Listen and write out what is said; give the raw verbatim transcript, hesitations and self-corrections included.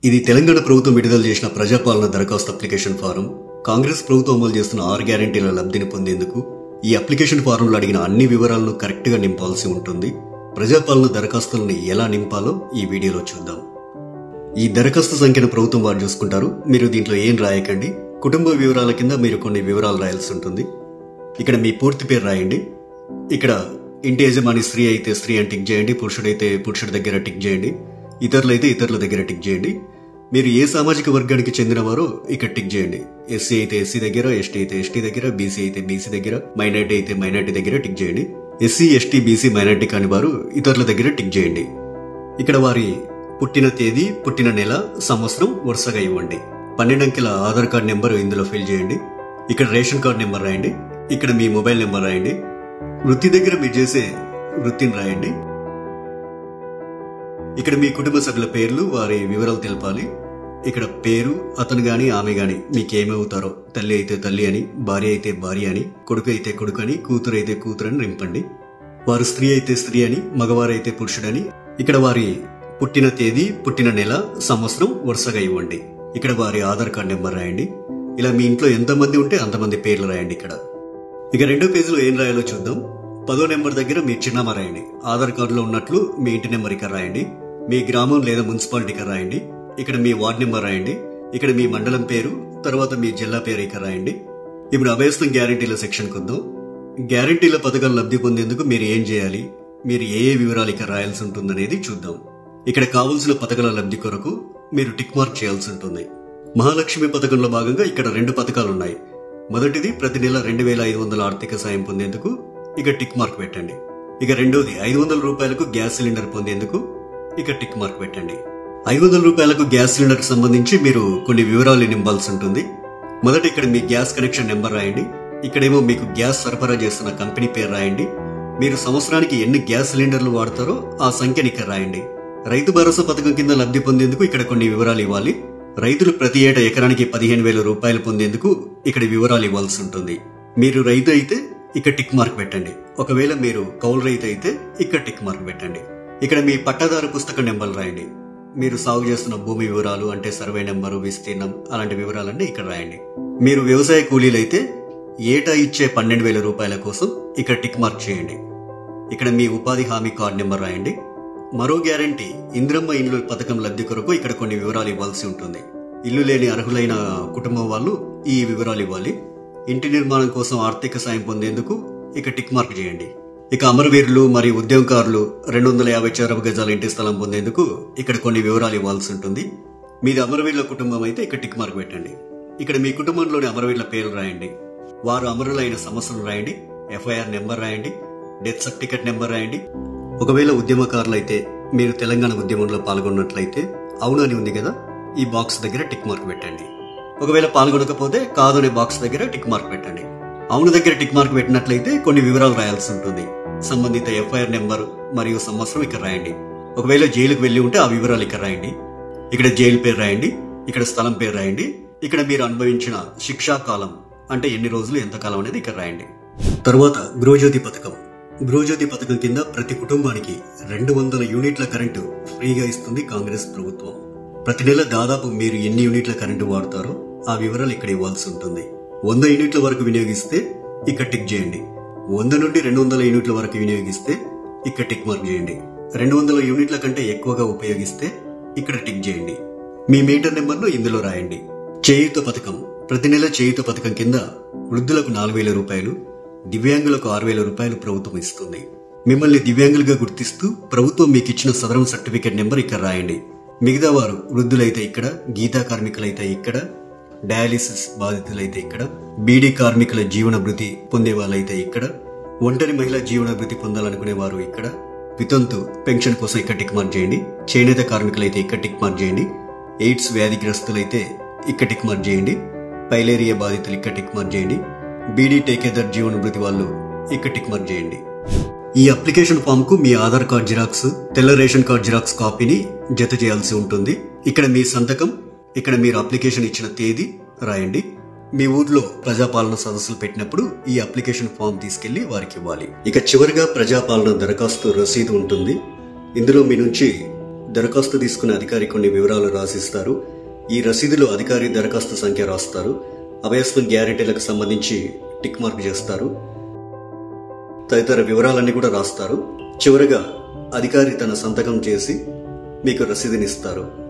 ఇది తెలంగాణ ప్రభుత్వం విడుదల చేసిన ప్రజాపాలన దరఖాస్తు అప్లికేషన్ ఫారం. కాంగ్రెస్ ప్రభుత్వం అమలు చేస్తున్న ఆరు గ్యారెంటీల లబ్ధిని పొందేందుకు ఈ అప్లికేషన్ ఫారంలో అడిగిన అన్ని వివరాలను కరెక్ట్‌గా నింపాల్సి ఉంటుంది. ప్రజాపాలన దరఖాస్తుల్ని ఎలా నింపాలో ఈ వీడియోలో చూద్దాం. ఈ దరఖాస్తు సంఖ్యను ప్రభుత్వం వారు చూసుకుంటారు. మీరు దీంట్లో ఏం రాయకండి. కుటుంబ వివరాల కింద మీరు కొన్ని వివరాలు రాయాల్సి ఉంటుంది. ఇక్కడ మీ పూర్తి పేరు రాయండి. ఇక్కడ ఇంటి యజమాని స్త్రీ అయితే స్త్రీ అని టిక్ చేయండి, పురుషుడైతే పురుషుడి దగ్గర టిక్ చేయండి, ఇతరులైతే ఇతరుల దగ్గర టిక్ చేయండి. మీరు ఏ సామాజిక వర్గానికి చెందినవారో ఇక్కడ టిక్ చేయండి. ఎస్సీ అయితే ఎస్సీ దగ్గర, ఎస్టీ అయితే ఎస్టీ దగ్గర, బీసీ అయితే బీసీ దగ్గర, మైనారిటీ అయితే మైనారిటీ దగ్గర టిక్ చేయండి. ఎస్సీ, ఎస్టీ, బీసీ, మైనారిటీ కాని వారు ఇతరుల దగ్గర టిక్ చేయండి. ఇక్కడ వారి పుట్టిన తేదీ, పుట్టిన నెల, సంవత్సరం వరుసగా ఇవ్వండి. పన్నెండు అంకెల ఆధార్ కార్డు నెంబర్ ఇందులో ఫిల్ చేయండి. ఇక్కడ రేషన్ కార్డు నెంబర్ రాయండి. ఇక్కడ మీ మొబైల్ నెంబర్ రాయండి. వృత్తి దగ్గర మీరు చేసే వృత్తిని రాయండి. ఇక్కడ మీ కుటుంబ సభ్యుల పేర్లు, వారి వివరాలు తెలపాలి. ఇక్కడ పేరు, అతను గాని ఆమె గాని మీకు ఏమవుతారో, తల్లి అయితే తల్లి అని, భార్య అయితే భార్య అని, కొడుకు అయితే కొడుకు అని, కూతురు అయితే కూతురు అని నింపండి. వారు స్త్రీ అయితే స్త్రీ అని, మగవారైతే పురుషుడని. ఇక్కడ వారి పుట్టిన తేదీ, పుట్టిన నెల, సంవత్సరం వరుసగా ఇవ్వండి. ఇక్కడ వారి ఆధార్ కార్డు నెంబర్ రాయండి. ఇలా మీ ఇంట్లో ఎంతమంది ఉంటే అంతమంది పేర్లు రాయండి. ఇక్కడ ఇక రెండో పేజీలో ఏం రాయాలో చూద్దాం. పదో నెంబర్ దగ్గర మీ చిరునామా రాయండి. ఆధార్ కార్డులో ఉన్నట్లు మీ ఇంటి నెంబర్ ఇక్కడ రాయండి. మీ గ్రామం లేదా మున్సిపాలిటీ ఇక్కడ రాయండి. ఇక్కడ మీ వార్డు నెంబర్ రాయండి. ఇక్కడ మీ మండలం పేరు, తర్వాత మీ జిల్లా పేరు ఇక్కడ రాయండి. ఇప్పుడు అభయస్థం గ్యారెంటీల సెక్షన్కి వద్దాం. గ్యారెంటీల పథకాలు లబ్ధి పొందేందుకు మీరు ఏం చేయాలి, మీరు ఏ ఏ వివరాలు ఇక్కడ రాయాల్సి ఉంటుందనేది చూద్దాం. ఇక్కడ కావలసిన పథకాల లబ్ధి కొరకు మీరు టిక్ మార్క్ చేయాల్సి ఉంటుంది. మహాలక్ష్మి పథకంలో భాగంగా ఇక్కడ రెండు పథకాలు ఉన్నాయి. మొదటిది ప్రతి నెల రెండు వేల ఐదు వందల ఆర్థిక సాయం పొందేందుకు ఇక టిక్ మార్క్ పెట్టండి. ఇక రెండోది ఐదు వందల రూపాయలకు గ్యాస్ సిలిండర్ పొందేందుకు ఇక టిక్ మార్క్ పెట్టండి. ఐదు వందల రూపాయలకు గ్యాస్ సిలిండర్కి సంబంధించి మీరు కొన్ని వివరాలు నింపాల్సి ఉంటుంది. మొదట ఇక్కడ మీ గ్యాస్ కనెక్షన్ నెంబర్ రాయండి. ఇక్కడేమో మీకు గ్యాస్ సరఫరా చేస్తున్న కంపెనీ పేరు రాయండి. మీరు సంవత్సరానికి ఎన్ని గ్యాస్ సిలిండర్లు వాడతారో ఆ సంఖ్యని ఇక్కడ రాయండి. రైతు భరోసా పథకం కింద లబ్ధి పొందేందుకు ఇక్కడ కొన్ని వివరాలు ఇవ్వాలి. రైతులు ప్రతి ఏటా ఎకరానికి పదిహేను వేల రూపాయలు పొందేందుకు ఇక్కడ వివరాలు ఇవ్వాల్సి ఉంటుంది. మీరు రైతు అయితే ఇక్కడ టిక్ మార్క్ పెట్టండి. ఒకవేళ మీరు కౌలు రైతు అయితే ఇక్కడ టిక్ మార్క్ పెట్టండి. ఇక్కడ మీ పట్టాదారు పుస్తక నెంబర్ రాయండి. మీరు సాగు చేస్తున్న భూమి వివరాలు, అంటే సర్వే నెంబరు, విస్తీర్ణం, అలాంటి వివరాలన్నీ ఇక్కడ రాయండి. మీరు వ్యవసాయ కూలీలైతే ఏటా ఇచ్చే పన్నెండు వేల రూపాయల కోసం ఇక్కడ టిక్ మార్క్ చేయండి. ఇక్కడ మీ ఉపాధి హామీ కార్డు నెంబర్ రాయండి. మరో గ్యారంటీ, ఇందిరమ్మ ఇండ్లు పథకం లబ్ధి కొరకు ఇక్కడ కొన్ని వివరాలు ఇవ్వాల్సి ఉంటుంది. ఇల్లు లేని అర్హులైన కుటుంబం వాళ్ళు ఈ వివరాలు ఇవ్వాలి. ఇంటి నిర్మాణం కోసం ఆర్థిక సాయం పొందేందుకు ఇక టిక్ మార్క్ చేయండి. ఇక అమరవీరులు మరియు ఉద్యమకారులు రెండు వందల యాభై చదరపు గజాల ఇంటి స్థలం పొందేందుకు ఇక్కడ కొన్ని వివరాలు ఇవ్వాల్సి ఉంటుంది. మీది అమరవీరుల కుటుంబం అయితే ఇక్కడ టిక్ మార్క్ పెట్టండి. ఇక్కడ మీ కుటుంబంలోని అమరవీరుల పేర్లు రాయండి. వారు అమరులైన సంవత్సరం రాయండి. ఎఫ్ఐఆర్ నెంబర్ రాయండి. డెత్ సర్టిఫికెట్ నెంబర్ రాయండి. ఒకవేళ ఉద్యమకారులైతే, మీరు తెలంగాణ ఉద్యమంలో పాల్గొన్నట్లయితే, అవును అని ఉంది కదా, ఈ బాక్స్ దగ్గర టిక్ మార్క్ పెట్టండి. ఒకవేళ పాల్గొనకపోతే, కాదు అనే బాక్స్ దగ్గర టిక్ మార్క్ పెట్టండి. అవును దగ్గర టిక్ మార్క్ పెట్టినట్లయితే కొన్ని వివరాలు రాయాల్సి ఉంటుంది. సంబంధిత ఎఫ్ఐఆర్ నెంబర్ మరియు సంవత్సరం ఇక్కడ రాయండి. ఒకవేళ జైలుకు వెళ్ళి ఉంటే ఆ వివరాలు ఇక్కడ రాయండి. ఇక్కడ జైలు పేరు రాయండి. ఇక్కడ స్థలం పేరు రాయండి. ఇక్కడ మీరు అనుభవించిన శిక్షా కాలం, అంటే ఎన్ని రోజులు, ఎంత కాలం అనేది ఇక్కడ రాయండి. తర్వాత గృహజ్యోతి పథకం. గృహజ్యోతి పథకం కింద ప్రతి కుటుంబానికి రెండు వందల యూనిట్ల కరెంటు ఫ్రీగా ఇస్తుంది కాంగ్రెస్ ప్రభుత్వం. ప్రతి నెల దాదాపు మీరు ఎన్ని యూనిట్ల కరెంటు వాడతారో ఆ వివరాలు ఇక్కడ ఇవ్వాల్సి ఉంటుంది. వంద యూనిట్ల వరకు వినియోగిస్తే ఇక్కడ టిక్ చేయండి. వంద నుండి రెండు వందల యూనిట్ల వరకు వినియోగిస్తే ఇక్కడ టిక్ మార్క్ చేయండి. రెండు వందల యూనిట్ల కంటే ఎక్కువగా ఉపయోగిస్తే ఇక్కడ టిక్ చేయండి. మీ మీటర్ నెంబర్ను ఇందులో రాయండి. చేయూత పథకం. ప్రతి నెల చేయూత పథకం కింద వృద్ధులకు నాలుగు వేల రూపాయలు, దివ్యాంగులకు ఆరు వేల రూపాయలు ప్రభుత్వం ఇస్తుంది. మిమ్మల్ని దివ్యాంగులుగా గుర్తిస్తూ ప్రభుత్వం మీకు ఇచ్చిన సదరం సర్టిఫికెట్ నెంబర్ ఇక్కడ రాయండి. మిగతా వారు వృద్ధులైతే ఇక్కడ, గీతా కార్మికులైతే ఇక్కడ, డయాలిసిస్ బాధితులైతే ఇక్కడ, బీడీ కార్మికుల జీవన భృతి పొందే వాళ్ళైతే ఇక్కడ, ఒంటరి మహిళా జీవన భృతి పొందాలనుకునే వారు ఇక్కడ, వితంతు పెన్షన్ కోసం ఇక్కడ టిక్ మార్క్ చేయండి. చేనేత కార్మికులైతే ఇక్కడ టిక్ మార్క్ చేయండి. ఎయిడ్స్ వ్యాధిగ్రస్తులైతే ఇక్కడ టిక్ మార్క్ చేయండి. పైలేరియా బాధితులు ఇక్కడ టిక్ మార్క్ చేయండి. బీడీ టేకేదార్ జీవన భృతి వాళ్ళు ఇక్కడ టిక్ మార్క్ చేయండి. ఈ అప్లికేషన్ ఫామ్ కు మీ ఆధార్ కార్డు జిరాక్స్, తెల్ల రేషన్ కార్డు జిరాక్స్ కాపీని జత చేయాల్సి ఉంటుంది. ఇక్కడ మీ సంతకం, ఇక్కడ మీరు అప్లికేషన్ ఇచ్చిన తేదీ రాయండి. మీ ఊర్లో ప్రజాపాలన సదస్సులు పెట్టినప్పుడు ఈ అప్లికేషన్ ఫామ్ తీసుకెళ్లి వారికి ఇవ్వాలి. ఇక చివరిగా ప్రజాపాలన దరఖాస్తు రసీదు ఉంటుంది. ఇందులో మీ నుంచి దరఖాస్తు తీసుకున్న అధికారి కొన్ని వివరాలు రాసిస్తారు. ఈ రసీదులో అధికారి దరఖాస్తు సంఖ్య రాస్తారు. అభయస్థం గ్యారెంటీలకు సంబంధించి టిక్ మార్క్ చేస్తారు. తదితర వివరాలన్నీ కూడా రాస్తారు. చివరగా అధికారి తన సంతకం చేసి మీకు రసీదుని ఇస్తారు.